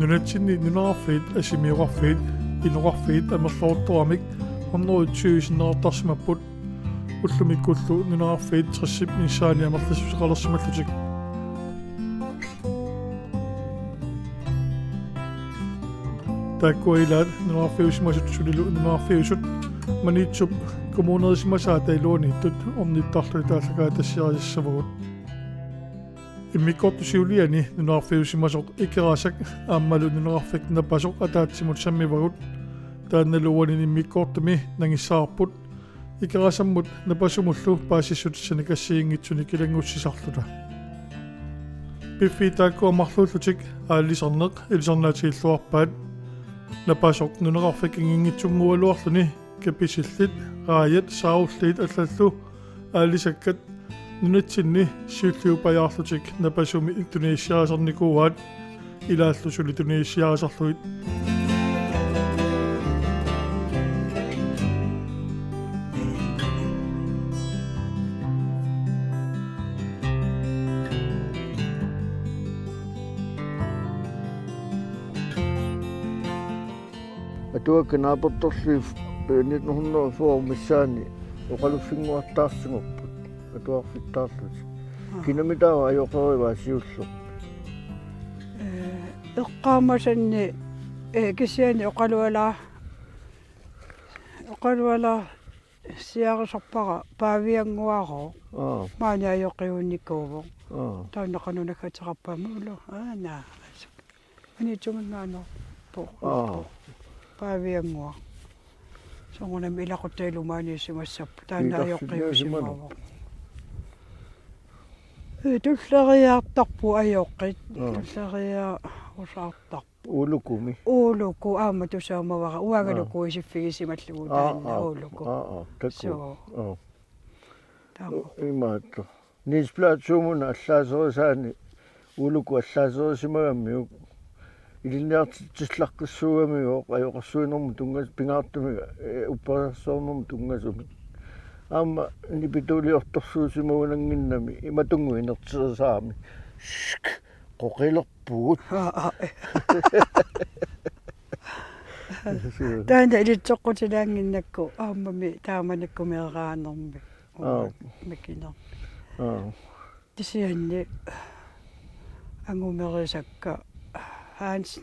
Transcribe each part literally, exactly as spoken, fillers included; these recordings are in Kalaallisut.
Nunatsinni nunaqarfiit, assimioqarfiit, inoqarfiit amerlasoortoramik hundrede tyve sinneqartarsimapput. Ullumikkullu nunaqarfiit tressip missaani amerlassuseqalersimallutik. Taakkua ilaat nunaqarfiusimasut sulilu nunaqarfiusut Maniitsup kommunerisimasaata iluaniittut ornittarluni taallakaatitassiarisassavagut. Immikkoortut siuliani nunaqarfiusimasoq Ikerasak aammalu nunaqarfik Napasoq ataatsimut sammivagut. Taannalu uani immikkoortumi nangissavarput Ikerasammut Napasumullu paasissutissani kassiginngitsunik ilanngussisarluta. Piffissaq taakkua marluullutik aalisarneq ilisarnaatigilluarpaat. Napasoq nunaqarfik anginngitsunnguugaluarluni kapisillit, raajat, saarulliit allallu aalisakkat nunatsinni siulliuppajaarlutik Napasumi tunisassiarisarnikuuaat, ilaallu suli tunisassiarisarlugit. Atuakkat naapertorlugit, eh, nitten hundrede og fyrre missaani oqaluffinnguartaarsimapput atuarfittaarlutik. Aa. Kinamitaava ajoqerivaa siulleq? Eh, eqqaamasanni, eh, kisianni oqaluala-, oqalualaarsiarisarpara Paaviannguarooq. Aa. Maani ajoqiunnikuuvoq. Aa. Taanna qanoq naggateqarpa aamma ulu. Aana. Maniitsuminngaanneerpoq. Aa. Paaviannguaq. Soorunami ilaquttap iluani isumassappat. Taanna ajoqiusimavoq. Ee, tulleriiaartarput ajoqit. Aa. Tulleriiarusaartarput. Uulukumi? Uuluku aamma tusaamavara. Uangaluku, aa, isiffigisimallugu, aa, taanna, aa, uuluku. Aa, aa, takuuk. Soo. Aa. Taama. U-, imaattoq. Niels Platoup-una allaaserisaani uuluku allaaserisimagamiuk ilinniartitsillaqqissuugamiuk ajoqersuinermut tunngas-, pingaartumik, eh, uppersersuinermut tunngasumik. Aamma nipituuliortorsuusimagunannginnami imatunnguinertisaami. Shk, qoqilerpugut. Aa, aa. Taanna ilitsoqqutilaannginnakku aammami taamanikkut meeraanermi. Aa. Mikinermi. Aa. Kisianni angumerisakka Hans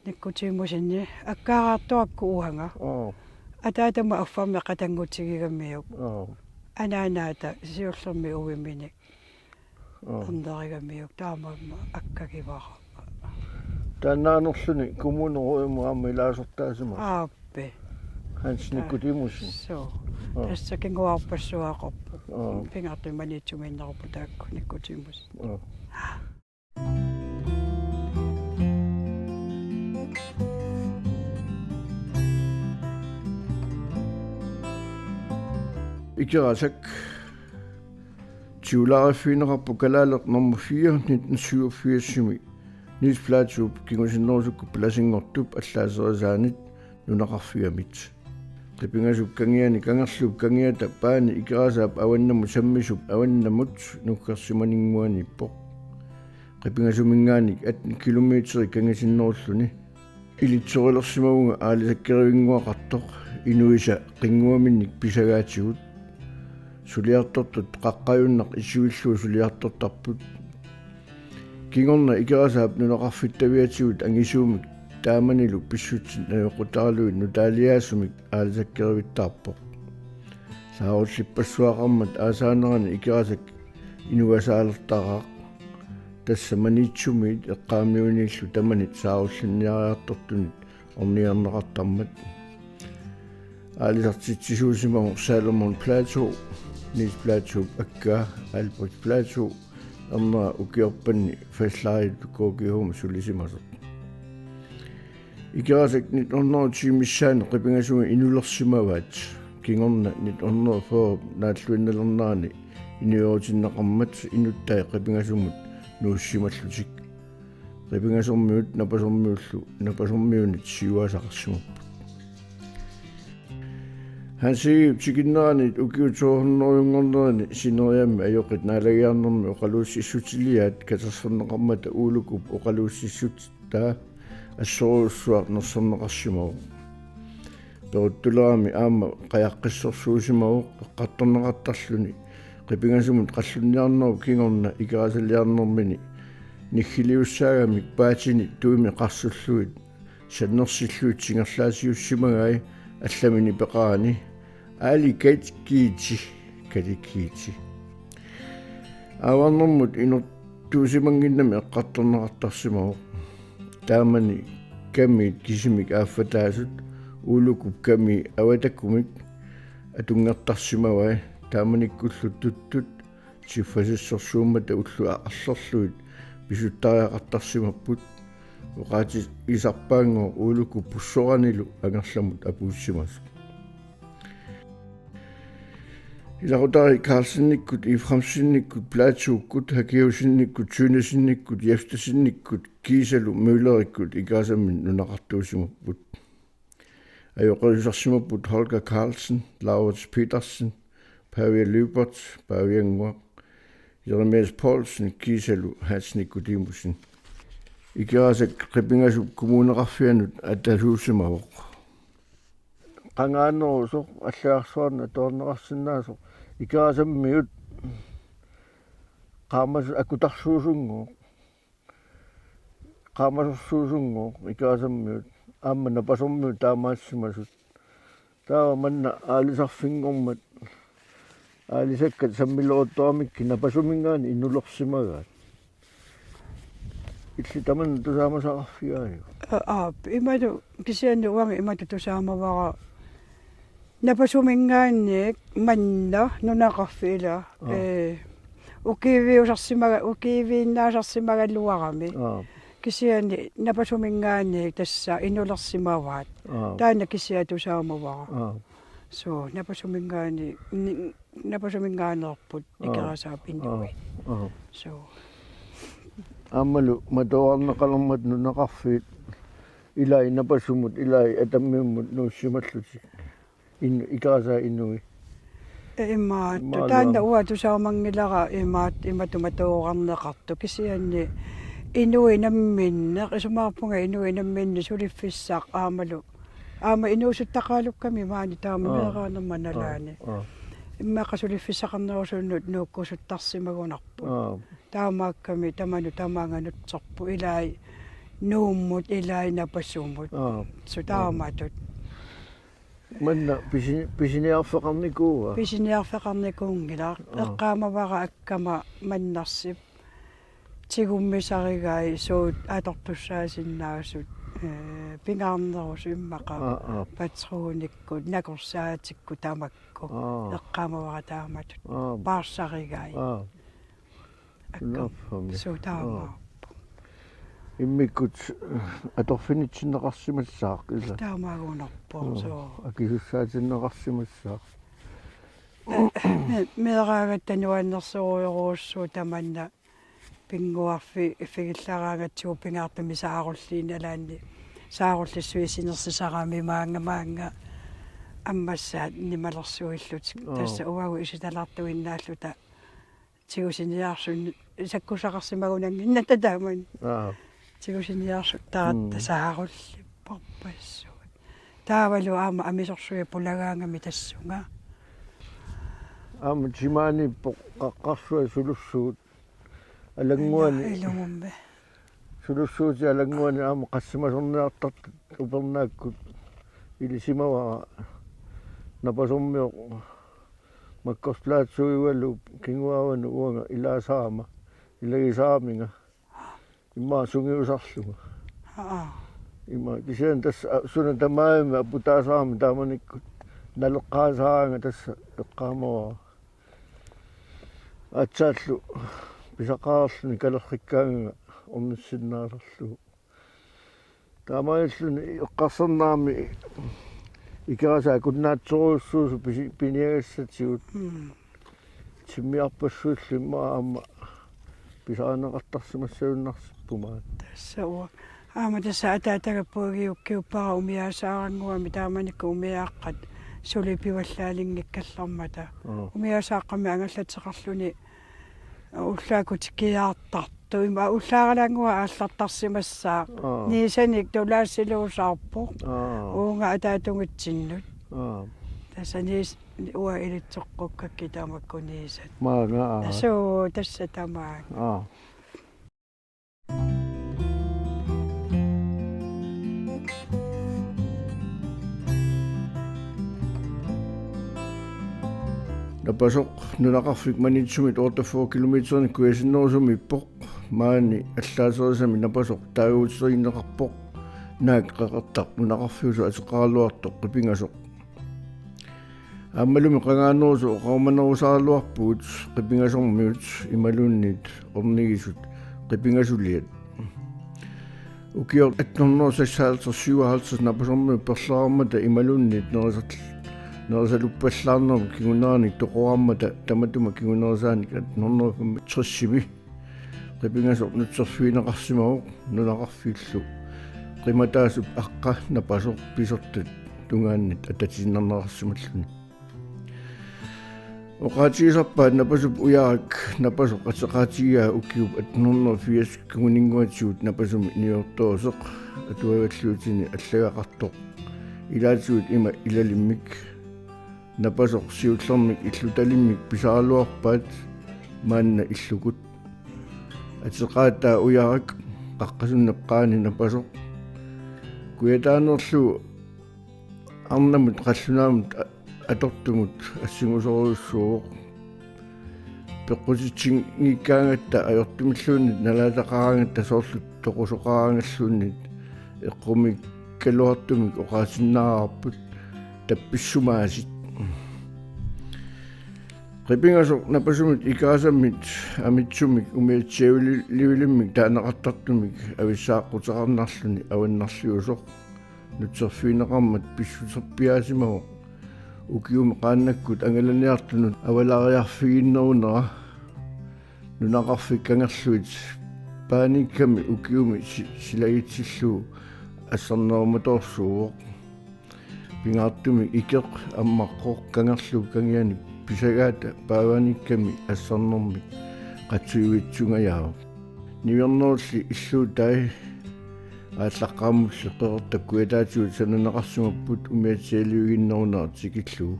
Nicodemussen akkaaraartorakku uanga. Aa. Ataatama affarmi qatanngutigigamiuk. Aa. Anaanaata siullermik uvimminik. Aa. Ernerigamiuk taamaammat akkagivara. Taannaanerluni kommunerådimut aamma ilaasortaasimasoq. Aappi. Hans Nicodemussen. Soo. Aa. Tassa kinguaarpassuaqarpoq. Aa. Pingaartumik Maniitsumiinnerupput taakku Nicodemussen. Aa. Ikerasak. Tigulaariffigineqarpoq Kalaaleq nummer fire nitten syvogfirsimi Niels Platoup kingusinnerusukkut palasinngortup allaaserisaanit nunaqarfigamit. Qipingasup kangiani kangerlup kangiata paani Ikerasaap avannamut sammisup avannamut nuggersimaninnguaniippoq. Qipingasuminngaanniit atten kilometeri kangisinnerulluni. Ilitsorilersimavunga aalisakkerivinnguaqartoq inuisa qinnguaminnik pisagaatigut. Suliartortut qaqqajunnaq isivillugu suliartortarput. Kingorna Ikerasaap nunaqarfittaviatigut angisuumik taamanilu pissutsit najoqqutaralugit nutaaliaasumik aalisakkerivittaarpoq. Saarullippassuaqarmat aasaanerani Ikerasak inugasaalertaraaq. Tassa Maniitsumiit eqqaamiuniillu tamanit saarullinniariartortunit ornigarneqartarmat. Aalisartitsisuusimavoq Salomon Platou, Niels Platoup akkaa Albrecht Platou, ernera ukiorpanni fastlegetut K G H-mut sulisimasoq. Ikerasak nitten hundrede og ti missaani Qipingasumi inulersimavaat. Kingorna nitten hundrede og fyrre naalluinnalernerani inuerutinneqarmat inuttai Qipingasumut nuussimallutik. Qipingasormiut Napasormiullu Napasormiunit siuaasaqarsimapput. Hans Egedep tikinneranit ukiut to hundredenngornerini sineriammi ajoqit naalagiarnermi oqaluussissutiliaat katersorneqarmata Uulukup oqaluussissutittaa assorujussuaq nersorneqarsimavoq. Peruttulerami aamma qajaqqissorsuusimavoq eqqartorneqartarluni qipingasumut qallunniarnerup kingorna Ikerasaliarnermini niggiliussaagamik paatini tuimi qarsullugit sannersillugit singerlaatiussimagai allamini peqarani: Ali Kat Kiiti, Kati Kiiti. Aavarnermut inortuusimannginnami eqqartorneqartarsimavoq. Taamani kamiit kisimik aaffataasut Uulukup kamii avatakumik atunngertarsimavai, taamanikkullu tuttut siffasissorsuummata ullut arlerlugit pisuttariaqartarsimapput, oqaatigisarpaanngooq Uulukup pussoranilu angerlamut apuussimasoq. Ilaqutariit Carlsenikkut, Efraimsenikkut, Plaatsuukkut, Hakiusenikkut, Tønnessenikkut, Jefstadenikkut kiisalu Møllerikkut Ikerasammi nunaqartuusimapput. Ajoqiusarsimapput Holger Carlsen, Laurits Petersen, Pavia Lyberth, Paviannguaq, Jeremias Poulsen kiisalu Hans Nikodemussen. Ikerasak qipingasup kommuneqarfianut atasuusimavoq. Qangaanerusoq allagarsuarnut atuarneqarsinnaasoq Ikerasammiut qaamasut akutarsuusunngooq. Qaamasorsuusunngooq Ikerasammiut aamma Napasormiut taamaassimasut. Taava manna aalisarfinngormat aalisakkat sammileruttoramikkit Napasuminngaanniit inulersimagaat. Illit tamanna tusaamasaqarfigaajuk? Aa, aap, imalu kisianni uanga imatut tusaamavara Napasuminngaanniit manna nunaqarfik ila, Aa. ee, ukiiviusarsimaga-, ukiiviinnaasarsimagaluarami. Aa. Kisianni Napasuminngaanniit tassa inulersimavaat. Aa. Taanna kisiat tusaamavara. Aa. So, Napasuminngaanniit, ni-, Napasuminngaanneerput Aa. Ikerasaap Aa. Inuit. Aa. So. Aammalu matuarneqalermat nunaqarfiit ilai Napasumut, ilai Atammiummut nuussimallutik. In-, Ikerasaap Inuit. Imaattoq. Imaattoq. Taanna uanga tusaamanngilara imaat-, imatut matuarneqartoq. Kisianni inuit namminneq, isumaqarpunga inuit namminneq suliffissaq aammalu. Aamma inuusuttaqaalukkami maani taama Aa. meeraanerma Aa. nalaani. Aa. Immaqa suliffissaqarnerusunnut nuukkusuttarsimagunarput. Aa. Taamaakkami tamanut tamaanga nutserput ilai Nuummut ilai Napasumut. Aa. So taamatut. Manna pisi-, pisiniarfeqarnikuua? Pisiniarfeqarnikuunngilaq. Aa. Eqqaamavara akkama mannarsip tigummisarigai suut atortussaasinnaasut, ee, pingaarnerusut immaqa Aa, aa. patronikkut, nakorsaatikkut tamakku. Aa. Eqqaamavara taamatut. Aa. Paarsarigai. Aa. Akka. Naffami. Suu taamaappoq. Aa. Immikkut, eh, atorfinitsinneqarsimassaaq ila. Taamaagunarpoq, Aa, suu. Akisussaatinneqarsimassaaq. Me-, meeraagatta nuannersorujorujussuuvoq tamanna pinnguarfi-, -ffigillaraangatsigu pingaartumik saarulliini alaanni. Saarullissuit sinersisarami maanga maanga ammassaat nimalersuillutik. Aa. Tassa uagut isitalartuinnaalluta tigusiniarsunnut sakkussaqarsimagunannginnatta taamani. Aa. Tigusiniarsut taratta Mm. saarullipparpassuit. Taavalu aamma amisorsuit pulagaangami tassunga. Aamma timaaniippoq qaqqarsuaq sulussuut. Alannguani. Ila, ilumummi. Sulussuutit Alannguani aamma qassimasorniartartut upernaakkut ilisimavara. Napasormioq Makkorslaatsuujugaluup kinguaavanut uanga ilaasarama, ilagisaraminga. Immaqa sungiusarlunga. Aa. Immaqa kisianni tassa, a, suna tamaavimmi aputaasarami taamanikkut naleqqaasaraanga tassa eqqaamavara. Aatsaallu pisaqarluni kalerrikkaanganga ornissinnaalerlugu. Taamaalilluni eqqarsarnerami Ikerasaat akunnaatsorujussuusoq pisi-, piniagassatigut. Mm. Timmiarpassuillu immaqa aamma pisarineqartarsimassagunnarsippumaat. Tassa uanga. Aamma tassa ataataga puigiukkiuppara umiaasaaranguami taamanikkut umiaaqqat suli pivallaanngikkallarmata. Aa. Umiasaqqami angallateqarluni ullaakkut tikiaartartoq. Ima ullaaralaannguaq aallartarsimassaaq. Aa. Niisanik tulaasiluusaarpoq. Aa. Uunga ataatungitsinnut. Aa. Tassa niis-, uanga ilitsoqqukkakkit tamakku niisat. Maanga, aa. Suu, tassa tamaanga. Aa. Napasoq nunaqarfik Maniitsumit otteogfyrre kilometerinik kujasinnerusumiippoq. Maani allaaserisami napasoq taaguuterineqarpoq. Naak qeqertaq nunaqarfiusoq ateqaraluartoq Qipingasoq. Aammalumi qangaanerusoq oqarumanerusaraluarpugut Qipingasormiut imaluunniit ornigisut Qipingasuliat. Ukioq atten hundrede seksoghalvtreds syvoghalvtreds napasormiut perleraarmata imaluunniit nerisat-, nerisaluppallaarnermut kinguneranik toqoraarmata tamatuma kingunerisaanik atten hundrede femogtresimi Qipingasoq nutserfigineqarsimavoq nunaqarfiillu qimataasup aqqa napasoq pisortat tungaannit atatiinnarneqarsimalluni. Oqaatigisarpaat napasup ujarak napasoq ateqaatigigaa ukiup atten hundrede firs kinguninnguatigut napasumi niuertoruseq atuagalliutini allagaqartoq. Ilaatigut ima ilalimmik. Napasoq siullermik illutalimmik pisaraluarpaat maanna illukut. Ateqaataa ujarak qaqqasunnap qaani napasoq. Kujataanerlu arnamut qallunaamut a-, atortumut assingusorujussuuvoq. Peqqutitsinngikkaangatta ajortumilluunniit nalaataqaraangatta soorlu toqusoqaraangalluunniit eqqumiikkaluartumik oqaasinnaavarput tappissumaasit. Qipingasoq napasumit ikaasamit amitsumik umiatsialiulimmik taaneqartartumik avissaaqqutaqarnarluni avannarliusoq nutserfigineqarmat pissuserpiaasimavoq. Ukiumi qaannakkut angalaniartunut avalaariarfigiinnerunera nunaqarfik kangerluit paaniikkami ukiumi si-, silagitsillugu assarnerumatoorsuuvoq. Pingaartumik ikeq ammaqqoq kangerluup kangianik pisagaata paavaaniikkami assarnermik qatsujuitsungajaavoq. Niuernerulli illuutai aallaqqaammulli qeqertat kujataatigut sananeqarsimapput umiatsialiuiginnerunerat tikillugu.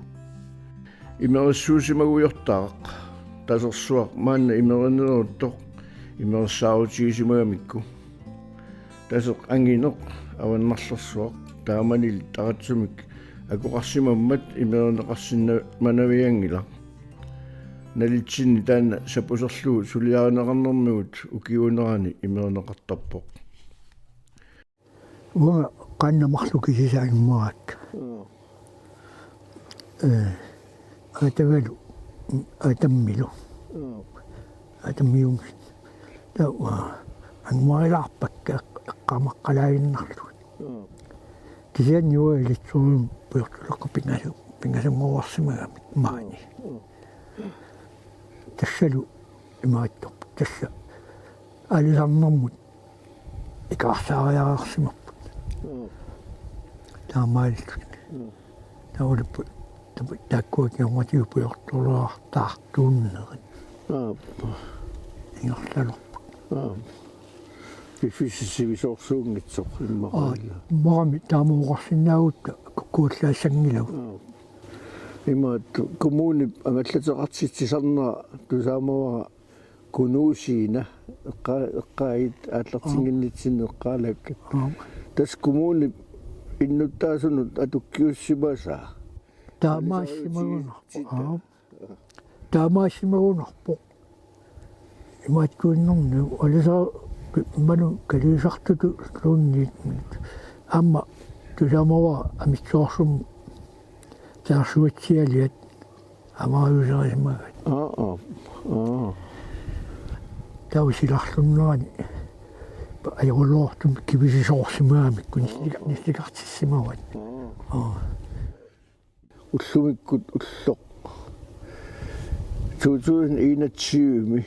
Imerissuusimagujortaraq tasersuaq maanna imerineeruttoq imerissaarutigisimagamikkit. Taseq angineq avannarlersuaq taamanili taratsumik akoqarsimammat imerineqarsinnamanavianngilaq. Nalitsinni taanna sapuserlugu suliarineqarnermigut ukiuunerani imerineqartarpoq. Uanga qaannat marluk kisiisa angumarakka. Aa. Ee, aatagalu, aatammilu. Aa. Aatammiunngit. Taava angumarilaarpakka eq-, eqqaamaqqalaaginnarlugit. Aa. Kisianni uanga ilitsorujummik pujortuleqqut pingasu-, pingasunngorsimagamik maani. Aa. Tassalu imaattoq. Tassa aalisarnermut ikaarsaariareersimapput. Mm. Taamaalilluni. Mm. Taava ulipput, taava taakkua kingornatigut pujortorluartaartuunnerit. Aap. Ingerlalerput. Aap. Piffissaq sivisoorsuunngitsoq immaqa. Aap, ila. Immaqa taama oqarsinnaagutta kukkuallaassanngilaq. Aap. Imaattoq kommunip angallateqartitsisarnera tusaamavara Kunuusiina eqqa-, eqqaagit aallartinnginnitsinni eqqaalakkat. Aap. Tassa kommunip innuttaasunut atukkiussimasaa. Taamaassimagunarpoq. Alisarutigitit. Aap. Taamaassimagunarpoq. Imaattuinnarni alisa manu kaliisartutut luunniit. Aamma tusaamavara Amitsoorsummi taarsuatsialiat. Amaajuserisimagat. Aa, aa, aa. Taava silarlunnerani. Ajorloortum kivisisoorsimagamikkit nissika-, nissikartissimavat. Aa. Aa. Ullumikkut ulloq. To tusind enogtyve-mi.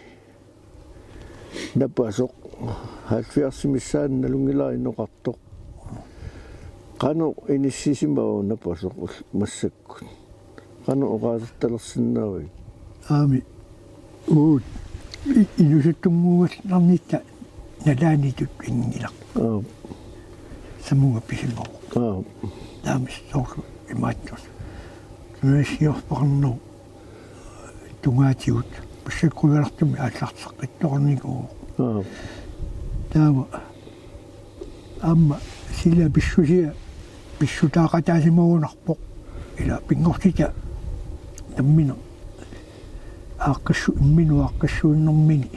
Napasoq halvfjerds missaani nalunngilara inoqartoq. Qanoq inissisimava napasoq ul-, massakkut? Qanoq oqaasertalersinnaavigit? Aamma uagut i-, inuusuttunnguugallarnitta nalaanitut inngilaq. Aap. Samunga pisimavoq. Aap. Taamaasilluta imaattoq. Tunassiorfaqarnerup tungaatigut massakkut ujartuumik aallarteqqittoqarnikuuvoq. Aap. Taava aamma sila pissusia pissutaaqataasimagunarpoq. Ila pinngortitaq nammineq aaqqissu-, imminut aaqqissuunnermini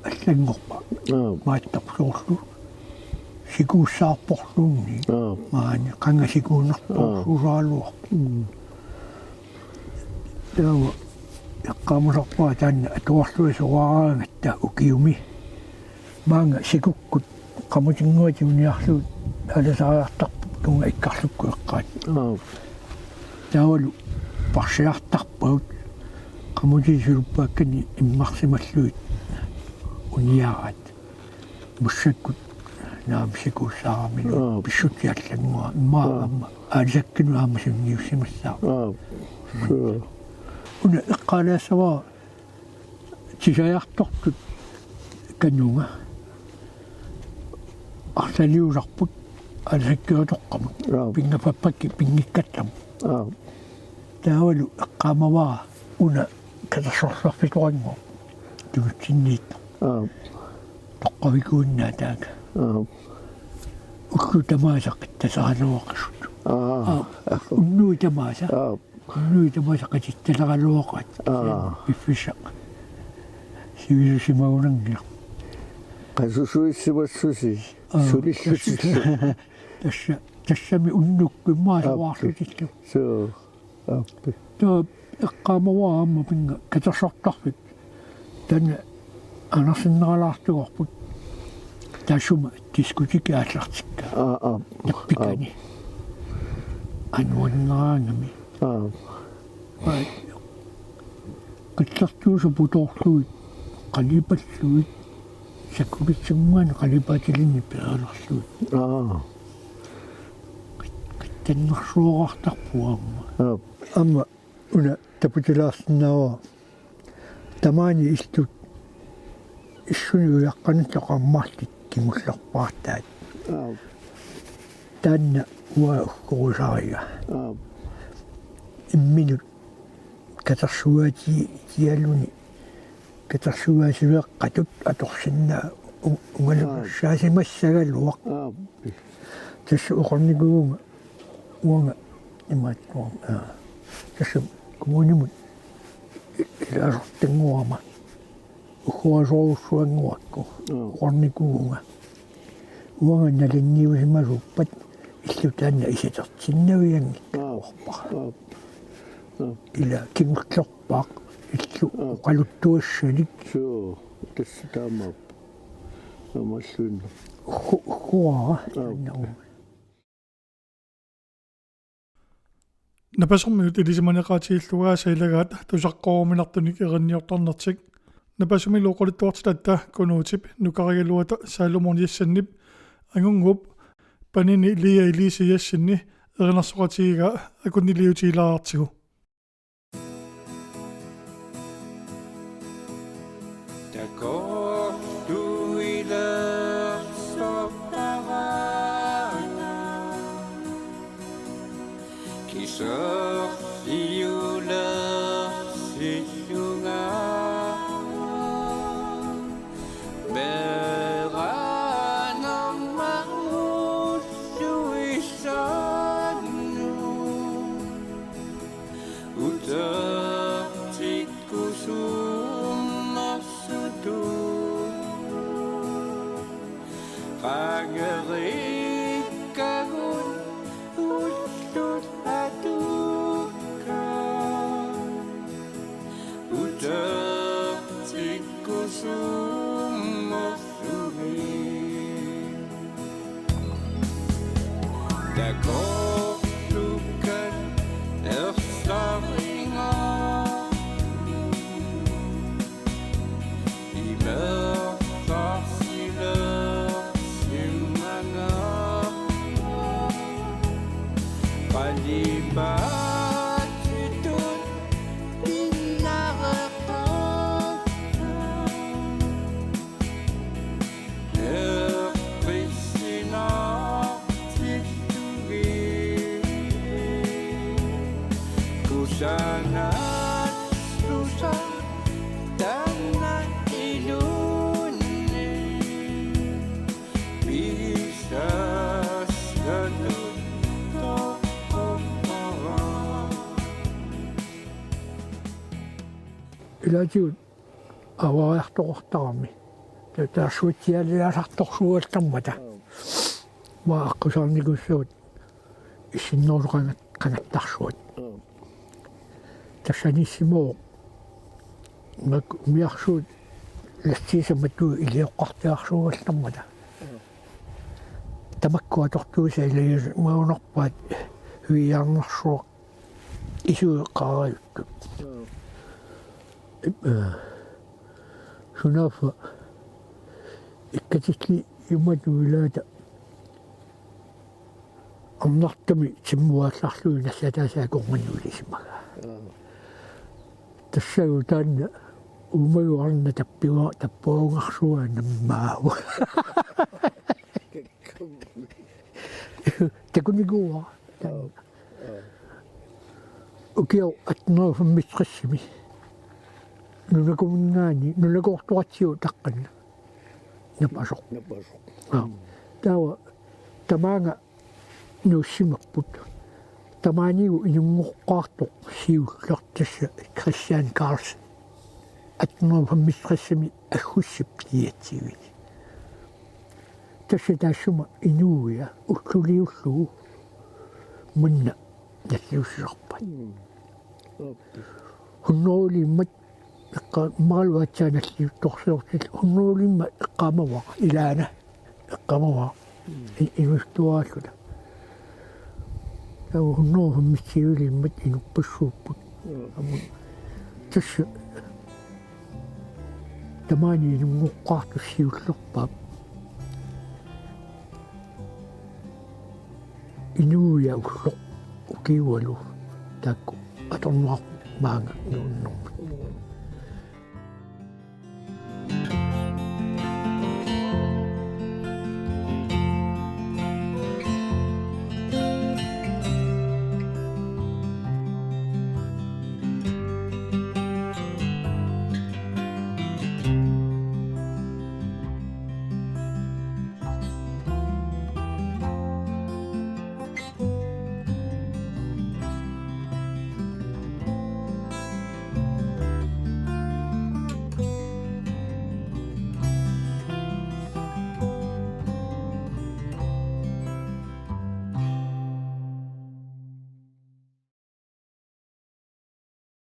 allanngorpat. Aap. Maattoq soorlu sikuussaarporluunniit. Aap. Maani qanga sikuunnertorsuusaraluarpoq. Mm. Taava eqqaamasarpara taanna atuarluisoraaraangatta ukiumi. Maanga sikukkut qamutinnguatik uniarlugit alasariartarput tunga ikkarlukkut eqqaat. Aap. Taavalu parsiartarpagut qamutit suluppaakkanik immarsimallugit uniaraat. Massakkut naamik sikuussaaramilu. Aap. Pissutsit allanngorput. Immaqa aap. Aamma aalisakkanut aamma sunniussimassaaq. Aap. Suu. Una eqqaalaassavara tisajartortut kanunga. Arlaliusarput aalisakkiutoqqamut. Aap. Pinngappakkit pinngikkallarmut. Aap. Taavalu eqqaamavara una katersorluarfitoqannguaq. Tigusinniittoq. Aap. Toqqavikuinnaat taakku. Aap. Ullut tamaasa qittasaraluaqisut. Aap. Aap. Unnuit tamaasa. Aap. Unnuit tamaasa qitittaleraluaqaat. Aap. Piffissaq. Sivisusimagunanngilaq. Qasusuissimassusi. Aap. Sulillutillu. Tassa, tassami unnukkut immaqa aap. Soraarlutillu. Suu. Aappi. Taava eqqaamavara aamma pinnga katersortarfik. Taanna anersinneralaartugarput. Taassuma diskotekki aallartikkaa. Aap, aap. Tappikani. Aap. Anuanngaangami. Aap. Vai. Qillertuusut putoorlugit, qalipallugit, sakkulissanguani qalipaatilinnik peerlugit. Aap. Qittannersuaqartarpoq aamma. Aap. Aamma una taputilaarsinnaavara. Tamaani illut issunik ujaqqanillu qarmarlit kingullerpaartaat. Aap. Taanna uanga uggorisariga. Aap. Imminut katersugaati-, tialuni katersugaasiveeqqatut atorsinnaa u-, ungalugassaasimassagaluaq. Aap. Tassa oqarnikuuvunga uanga imaattuarama. Aa. Tassa kommunimut i-, ilaasortanngorama. Uggorisorujussuannguakku. Aap. Oqarnikuuvunga. Uanga nalunniusimasuuppat illu taanna isatertinnavianngikkaluarpara. Aap. Aap. Ila kingullerpaaq illu aap. Oqaluttuassalik. Suu, tassa taamaappoq. Aamma illuinnaq. Uggu-, ugguara. Aap. Taanna uuma. Napasummiut ilisimaneqaatigilluaasa ilagaat tusaqqoruminartunik erinniortarnertik. Napasumilu oqaluttuartitatta Kunuutip nukarigaluata Salomon Jessenip Angunnguup Panini Lea Elise Jessenni erinarsoqatigigaa akunniliutigilaartigu. Utertikkusuummersutuut. Qangerikkagut ullut atukkaat. Utertikkusuummer- Takorluukkat ersarinngorlugit. Imeertarsilersimanngorlugit. Ilaatigut avariartoqartarami. Ta-, taarsuatsiaalaasartorsuugallarmata. Aap. Aamma aqqusaarnikuussavat issinnerusoqangat-, qangattarsuat. Aap. Tassaniissimavoq. Mak-, umiarsuut lastiisamatu ilioqqartiarsuugallarmata. Aap. Tamakku atortuisa ilagiumagunarpaat viiarnersuaq isueqqaarajuttut. Joo. Ip-, eh, sunaaffa ikkatilli imatut ilaata arnartumik timmuallarlugit nallataasaa konganiulisimagaa. Joo. Tassalu taanna uumajuarna tappiva-, tappuagarsuaa nammaava. Takunikuuara. Joo. Ukioq attenhundrede femogtresimi. Nunakuminngaanniit, nunakoortoratsigu taqqanna. Napasoq. Napasoq. Aa. Taava tamaanga nuussimapput. Tamaanilu inunngoqqaartoq siulleq tassa Christian Karlsen. Attenhundrede femogtresimi aggussip niogtyveni. Tassa taassuma inuia ulluliullugu manna nalliussisarpaat. Mm. Hundredelimmat eqqa-, immaqalu aatsaat nalliuttorsiortillugu hundredelimmat eqqaamavara, ilaana eqqaamavara. Mm. I-, inuussuttuaraalluta. Taava hundrede femogtyvelimmat inuppassuupput. Mm. Aamma tassa tamaani inunngoqqaartoq siullerpaap. Inuia ulloq ukiualu taakku atorneqarput maanga nuunnermut.